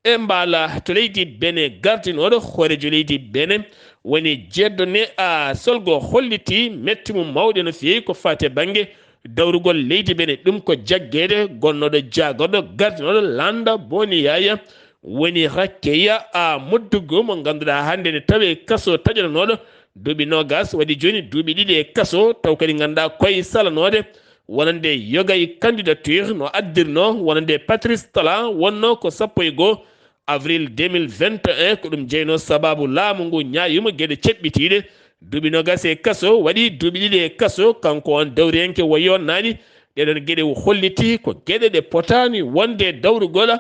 e mbaala to leydi Benin, gardinooɗo hooreejo leydi Benin woni jeeddo ne a Solgo holliti metti mum mawɗe no feewi ko faati e bannge dawrugol leydi Benin. Ɗum ko jaggeede gonnooɗo jaagorɗo gardinooɗo lannda Boni Yaya woni Rakkeya a Moddugo mo ngannduɗaa hannde ne tawee kaso taƴanooɗo duuɓi noogas, waɗi jooni duuɓi ɗiɗi e kaso, taw kadi ngannduɗaa koye salanoode wonande yoga e candidature no addirnoo wonande Patrice Talon wonnoo ko sappo e goo avril deux mille vingt et un. Ko ɗum jeynoo sabaabu laamu ngu ñaayumo geɗe ceɓɓitiiɗe. Duuɓi noogas e kaso, waɗi duuɓi ɗiɗi e kaso, kanko on dawriyanke woyonnaani. Ɗeɗon geɗe o holliti ko geɗe ɗe potaani wonde dawrugol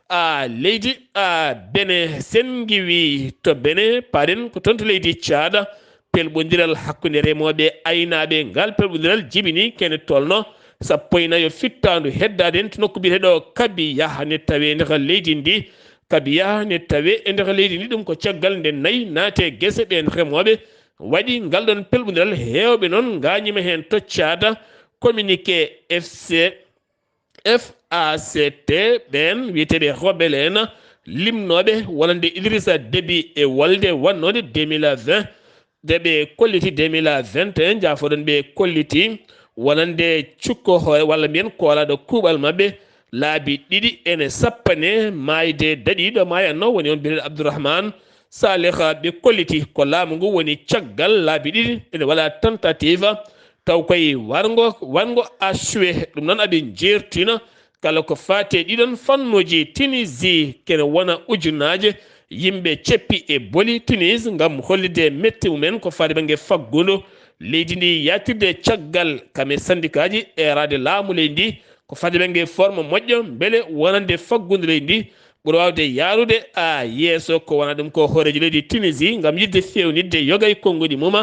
a leydi a Benin. Sen ngiwi to Benin, paaɗen ko toon to leydi Caada, pelɓondiral hakkunde remooɓe e aynaaɓe. Ngal pelɓondiral jibini kene tolno sappo e nayo fittaandu heddaade en to nokku biyeteeɗo Kabiya ne tawee e nder leydi ndi. Kabiya ne tawee e nder leydi ndi, ɗum ko caggal nde nayi naati e gese ɓeen remooɓe waɗi ngal ɗoon pelɓondiral. Heewɓe noon ngaañiima heen to Caada. Communiqué F C, F A C T ɓeen wiyeteeɓe rebelle en limnooɓe wonande Idrissa Déby e wolde wonnoonde deux mille vingt, nde ɓe kolliti deux mille vingt et un, njaafoɗon ɓe kolliti wonande cukko hoore walla mbiyen koolaaɗo kuuɓal maɓɓe laabi ɗiɗi ene sappane maayde daɗiiɗo maayatno woni on biyeteeɗo Abdourahmane Saleh. Ɓe kolliti ko laamu ngu woni caggal laabi ɗiɗi ene waɗa tentative taw koye warngo, warngo achoué. Ɗum noon aɓe njeertina kala ko faati e ɗiɗon fannuuji. Tunisie kene wona ujunaaje yimɓe ceppi e boli Tunis ngam hollitde metti mumen ko faati bannge faggudu leydi ndi yaatirde caggal kam e sandikaaji e raade laamu leydi ndi ko faati bannge forme moƴƴo mbele wonande faggudu leydi ndi ɓuri waawde yaarude a yeeso. Ko wona ɗum ko hooreejo leydi Tunisie ngam yiɗde feewnitde yoga e konnguɗi mum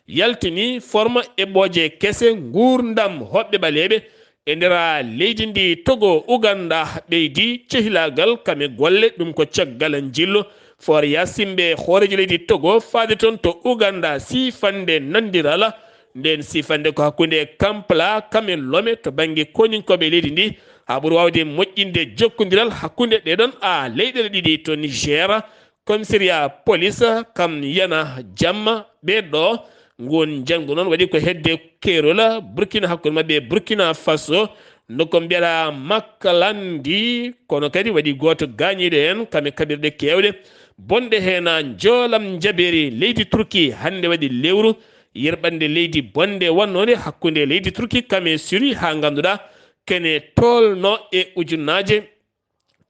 yaltini forme eɓɓooje kese nguurndam hoɓɓe ɓaleeɓe e nder leydi ndi. Togo, Uganda ɓeydi cehilaagal kam e golle, ɗum ko caggal njillu Fort Yaasimɓe hooreejo leydi Togo faade toon to Uganda siifande nanndiral. Ndeen siifande ko hakkunde Kampala kam e Lome to bannge koninkooɓe leydi ndi, haa ɓuri waawde moƴƴinde jokkondiral hakkunde ɗeeɗoon a leyɗeele ɗiɗi. To Niger, commissariat police kam yana jamma ɓe ɗo ngun janngo noon waɗi ko hedde keerol Burkina hakkunde maɓɓe e Burkina Faso, nokko mbiyaɗa Makalandi, kono kadi waɗi gooto gaañiiɗo heen kam e kaɓirɗe keewɗe bonɗe heen. Njoolam njabeeri leydi Turki hannde waɗi lewru yerɓannde leydi bonde wonnoonde hakkunde leydi Turki kam e Siri, haa ngannduɗaa kene tolno e ujunaaje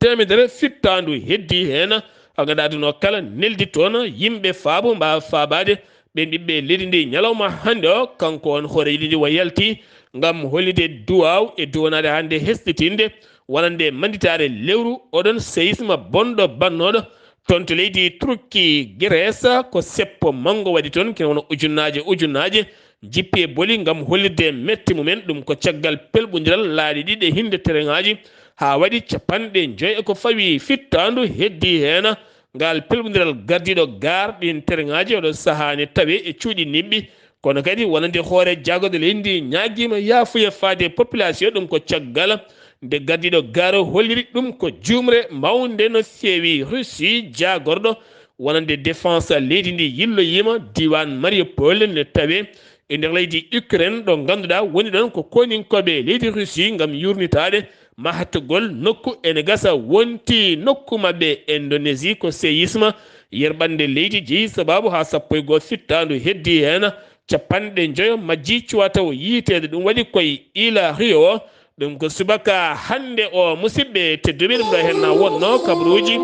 teemedere fittaandu heddi heen. Haa ngannduɗaa aduna o kala neldi toon yimɓe faabo mbaawa faabaade ɓeen ɓiɓɓe leydi ndi ñalawma hannde o. Kanko on hooreejo leydi ndi wa yalti ngam hollitde duwaaw e duwanaade hannde hesɗitinde wonande mannditaare lewru oɗon séisme bonɗo bannooɗo toon to leydi Turki. Grèce, ko seppo manngo waɗi toon, kene wona ujunnaaje ujunnaaje jippi e boli ngam hollitde metti mumen. Ɗum ko caggal pelɓondiral laaɗe ɗiɗi e hinde tereŋaaji, haa waɗi capanɗe joy e ko fawi fittaandu heddi heen. Ngal pelɓondiral gardiiɗo gaar ɗiin tereŋaaji oɗo sahaa ne tawee e cuuɗi niɓɓi. Kono kadi wonande hoore jaagorɗe leydi ndi ñaagiima yaafuya faade e population. Ɗum ko caggal nde gardiiɗo gaar o holliri ɗum ko juumre mawnde no feewi. Russie, jaagorɗo wonande défense leydi ndi yilloyiima diiwaan Mariupol ne tawee e nder leydi Ukraine, ɗo ngannduɗaa woni ɗon ko koninkooɓe leydi Russie ngam yuurnitaade mahatgol nokku ene gasa wonti nokku maɓɓe. Indonésie, ko séisme yerɓande leydi jeyi sababu haa sappo e goo fittaandu heddii heen, capanɗe njoyo majji cuwata o yiiteede. Ɗum waɗi koye Ila Rio. Ɗum ko subaka hannde o, musidɓe tedduɓe. Ɗum ɗo heen na wonno kabaruuji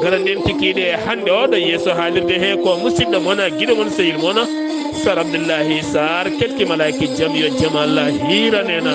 garanɗen tikiiɗe hannde o ɗo yeeso haalirde he ko musidɗo mon, giɗo mon, sehil mon, Sar Abdullahi Sar, ketki malaaki jam, yo jam Allah hiiran en.